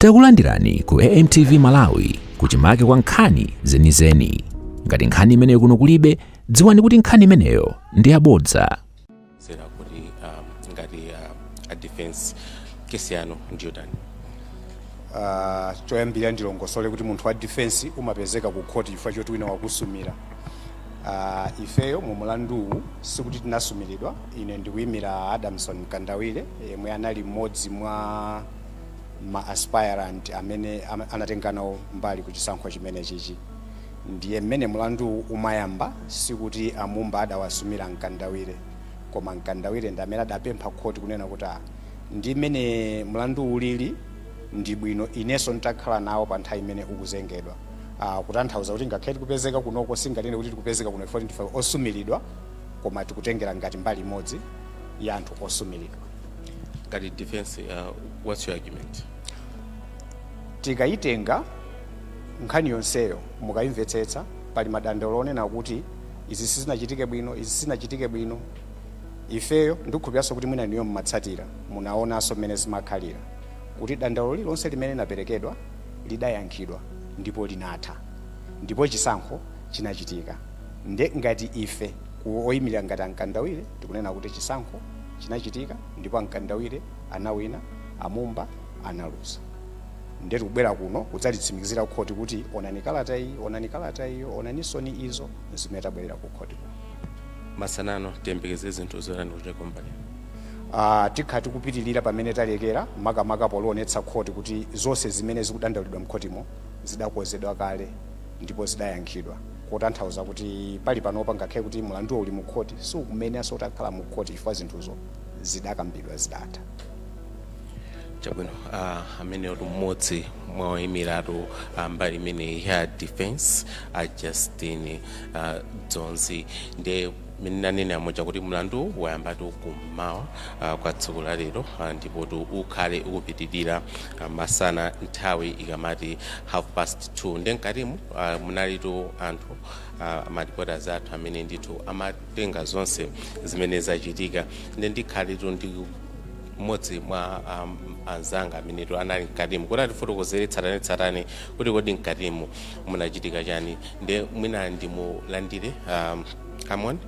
Takulandirani ku AMTV Malawi, kuchimake kwa nkhani zenizeni. Ngati nkhani imeneyo kuno kulibe, dziwani kuti nkhani imeneyo ndi yabodza. Sera kuti ngati a defense, kesi yanu ndiyotani? Choyambirira ndilongosole kuti munthu wa defense umapezeka ku khoti chifukwa choti wina wakusumira. Ifeyo mu mulanduwu sikuti tinasumiridwa. Ine ndikuyimira Adamson Mkandawire, yemwe anali mmodzi mwa ma aspirant amene anatenga nawo mbali ku chisankho chimene chichi. Ndiye mmene mulanduwu umayamba, sikuti amumba adawasumira Mkandawire, koma Mkandawire ndi amene adapempha khoti kunena kuti, ndi mmene mlandu ulili, ndi bwino inenso nditakhala nawo pa nthawi imene ukuzengedwa." Kutanthauza kuti ngakhale tikupezeka kunoko, singanene kuti tikupezeka kuno ifoti ndife osumiridwa, koma tikutengera ngati mbali imodzi ya anthu osumiridwa. Ngati defense, what's your argument? Tikayitenga nkhani yonseyo, mukayimvetsetsa, pali madandaulo onena kuti izi sizinachitike bwino, izi sizinachitike bwino. Ifeyo ndikukhulupiranso kuti mwina niyo mmatsatira, munaonanso mmene zimakhalira, kuti dandaulo lililonse limene linaperekedwa lidayankhidwa ndipo linatha, ndipo chisankho chinachitika. Nde ngati ife ku oyimirira ngati Amkandawire, tikunena kuti chisankho chinachitika ndipo Amkandawire anawina, Amumba analuza. Nde tikubwera kuno kudzalitsimikizira khoti kuti onani kalata iyi, onani kalata iyo, onanisoni izo zimene tabwerera ku khoti kuno. Masanano tiyembekeze zinthu zotani kuchoka mbali? Tikhala tikupitirira pamene talekera, makamaka polionetsa khoti kuti zonse zimene zikudandaulidwa mkhotimo zidakonzedwa kale ndipo zidayankhidwa, kutanthauza kuti pali panopa, ngakhale kuti mlanduwo uli mu khoti, siukumenenso utakhala mu khoti chifukwa zinthuzo zidakambidwa, zidatha. Chabwino, ameneyo ndi mmodzi mwa oyimiratu mbali imeneyi ya defense, Justin Dzonzi. Ndiye mmene nanene amoja kuti mlandu wayambatu kummawa kwa tsiku la lero, ndipo tu ukhale ukupitirira masana nthawi ikamati 2:30. Ndiye mkatimu munalitu anthu, ma reporters athu amene ndithu amatenga zonse zimene zachitika. Ndiye ndikhaletu ndi mmodzi mwa anzanga amenetu anali mkatimu kuti atifotokozere tsatanetsatane kuti kodi mkatimu munachitika chani. Ndiye mwina ndimulandire Amon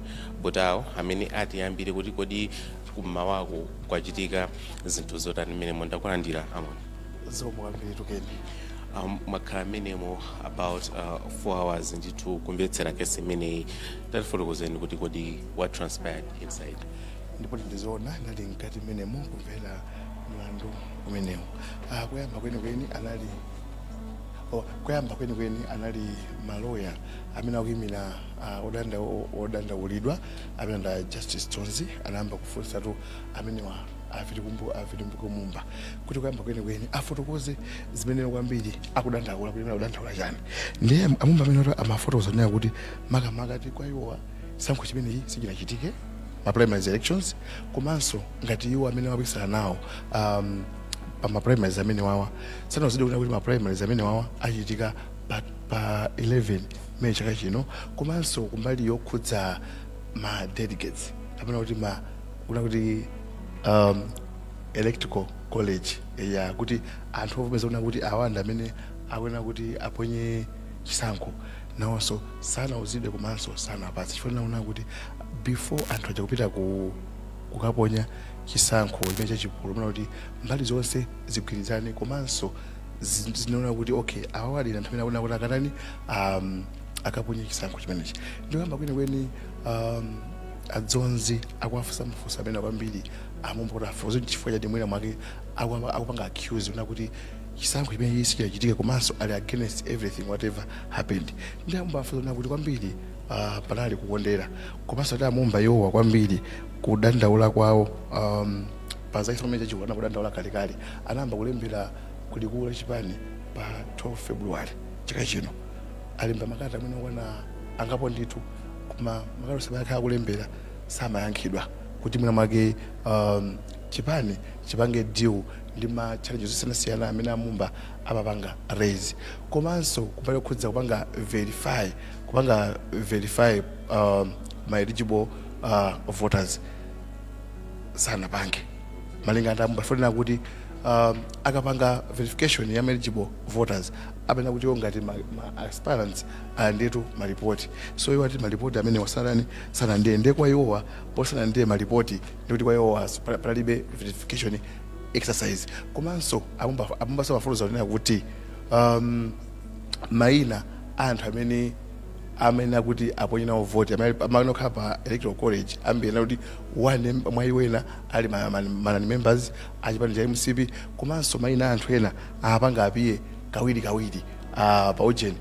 Butao amene atiyambire kuti kodi kummawaku kwachitika zinthu zotani mmene mundakulandira, Amon. Zikomo kwambiri, Tukeni. Mwakhala mmenemo about 4 hours ndithu kumvetsera kesi imeneyi. Tatifotokozeni kuti kodi what transpired inside? Ndipo ndizoona, ndali mkati mmenemo kumvera mlandu umenewu. Kuyamba kwenikweni anali maloya amene akuyimira odandaulidwa, amene nda Justice Dzonzi. Anayamba kufunsatu amenewa a Vitumbiko Mumba kuti kuyamba kwenikweni afotokoze zimene kwambiri akudandaula, kuti akudandaula chani. Ndiye amumba amene amafotokoza kunena kuti makamaka ti kwa iwowa chisankho chimenechi sichinachitike, ma primaries elections, komanso ngati iwo amene amapikisana nawo pa ma primaries amene wawa sanazidi kunena kuti ma primaries amene wawa achitika pa 11 May chaka chino. Komanso kumbali yokhudza ma delegates, kapena kuti ma kuna kuti electoral college ya kuti anthu ovomeza kuna kuti awa ndi amene akuyenera kuti aponye chisankho, nawonso sanauzidwe komanso sanapatse, chifukwa naona kuti before anthu aja kupita ku kukaponya chisankho chimene chachikulu, mana kuti mbali zonse zigwirizane, komanso zinaona kuti okay, awa ali anthu amene akuona kuti akatani, akaponye chisankho chimenechi. Ndikuyamba kwenikweni adzonzi akuwafunsa mafunso amene kwambiri amumba kuti afufuze chifukwa chati mwina mwake akupanga accuse kuna kuti chisankho chimene sichinachitika, komanso ali against everything whatever happened. Ndi amumba afufuza kuti kwambiri panali kukondera, komanso ati amumba iwowa kwambiri kudandaula kwawo pa za chisankho chimene chachikulu anakudandaula kalekale, anayamba kulembera kulikulu la chipani pa 12 February chaka chino. Alemba makalata amene okwana angapo ndithu, koma makalata onse amene akhala akulembera samayankhidwa, kuti mwina mwake chipani chipange deal ndi ma challenges osiyanasiyana amene amumba amapanga raise. Komanso kumbali yokhudza kupanga verify ma eligible voters, sanapange malinga ndi amumba, fanena kuti akapanga verification ya eligible voters, amene akuti iwo ngati ma aspirants alandiretu malipoti. So iwo ati malipoti amene wasanani sanandiye, ndiye kwa iwowa posanandiye malipoti, ndikuti kwa iwowa palibe verification exercise. Komanso a Mumba samafuruza kunena kuti mayina a anthu amene akuti aponye nawo voti, amene okhala pa electoral college ambiri, kuti one mwa iwo ena ali ma members achipani cha MCP. Komanso mayina a anthu ena apanga appear kawiri kawiri pa ujeni,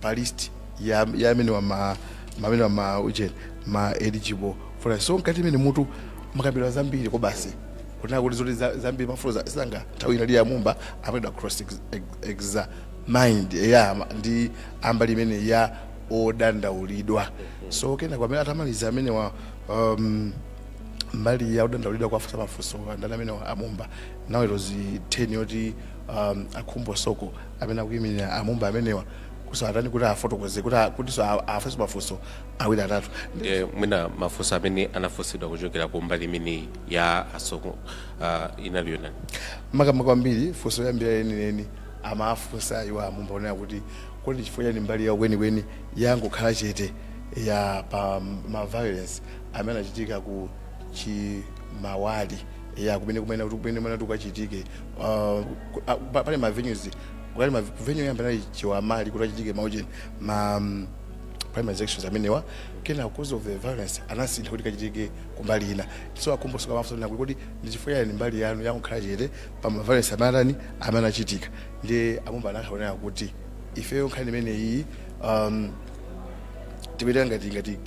pa list ya amene wa ma amene wa ma ujeni, ma eligible voters. So mkati imene mutu makambidwa zambiri ko basi kunena kuti zoti zambiri mafuruza sanga nthawi inali ya Mumba amene cross examined ya ndi ambali imene ya odandaulidwa. So kenako amene atamaliza amene wa mbali ya odandaulidwa kwafusa mafunso ndani amene a Mumba, now it was 10 yoti a Khumbo Soko amene akuyimirira a Mumba amenewa kusatani kuti afotokoze kuti so afunse mafunso awiri atatu. Ndiye mwina mafunso amene anafunsidwa kuchokera ku mbali imene ya a Soko inali yonani? Makamaka kwambiri funso yoyambira yeniyeni amafunsa iwo a Mumba onena kuti kodi chifukwa chani mbali yawo kwenikweni yangokhala chete ya pa ma violence amene anachitika ku Chimawali, ya kumene kuti kukachitike pali ma venues, kukali ma venue yamba nali Chiwamali kuti achitike maucheni ma primary elections amenewa. Kena because of the violence anasintha kuti kachitike kumbali ina. So a Khumbo Soko amafunsa kuti kodi ndi chifukwa chani mbali yanu yangokhala chete pa ma violence amene atani, amene achitika? Ndiye a Mumba anakhaonera kuti ifeyo nkhani imeneyi tipita ngati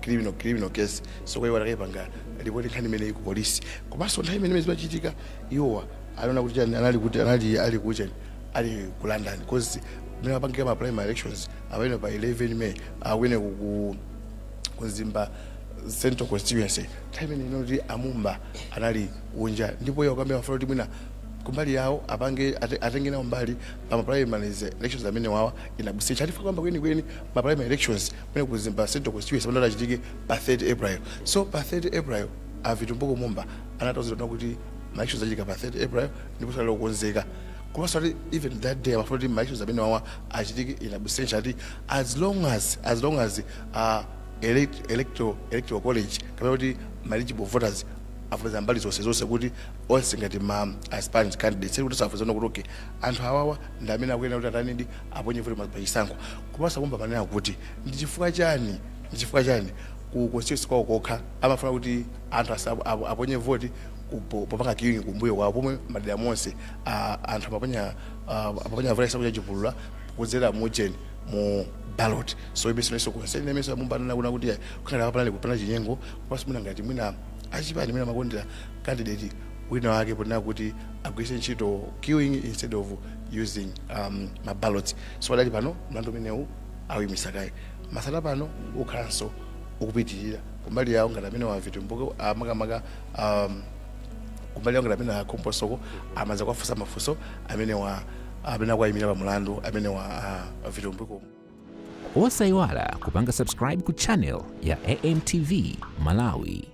criminal case. So kwa iwo atakayipanga ripoti nkhani imeneyi ku polisi. Komanso nthawi imene zimachitika iwowa anaona kuti chani, anali kuti anali ali kuchani, ali ku London, because mmene apangika ma primary elections amene pa 11 May akwene ku Mzimba Central constituency, nthawi imene inoti a Mumba anali kunja. Ndipo iwo akambe mafuna kuti mwina kumbali yawo apange atenge nawo mbali pa ma primaries elections amene wawa in absentia. Chifukwa kwamba kwenikweni ma primary elections kumene ku Mzimba Central constituency amene achitike pa 30 April. So pa 30 April a Vitumbiko Mumba anatawuzidwa kuti ma elections achitika pa 30 April ndipo sali okonzeka. Komanso ati even that day amafuna kuti ma elections amene wawa achitike in absentia, ati as long as electoral college kapena kuti ma eligible voters afuza mbali zonse zonse kuti onse ngati ma aspirant candidates kuti safuzana kuti okay, anthu awawa ndi amene akuyenera kuti atanidi aponye voti pachisankho. Komanso a Mumba manena kuti ndi chifukwa chani ku constituency kwawo kokha amafuna kuti anthu aponye voti popanga queuing kumbuyo kwawo, pomwe madera monse anthu amaponya voti chisankho chachipulula kudzera mujeni mu ballot. So imeneso concern imeneso a Mumba anena kuna kuti kukhala panali kupana chinyengo. Komanso mwina ngati mwina achipani mwina makondera candidate wina wake ponena kuti agwiritse ntchito queuing instead of using ma ballots. So padali pano mlandu umenewu awuyimisa kaye, masana pano ukhalanso ukupitirira kumbali yawo ngati amene wa Vitumbiko makamaka kumbali yawo ngati amene a Khumbo Soko amaza kuwafunsa mafunso amene wa amene akuwayimira pa mulandu amene wa Vitumbiko. Osayiwala kupanga subscribe ku channel ya AMTV Malawi.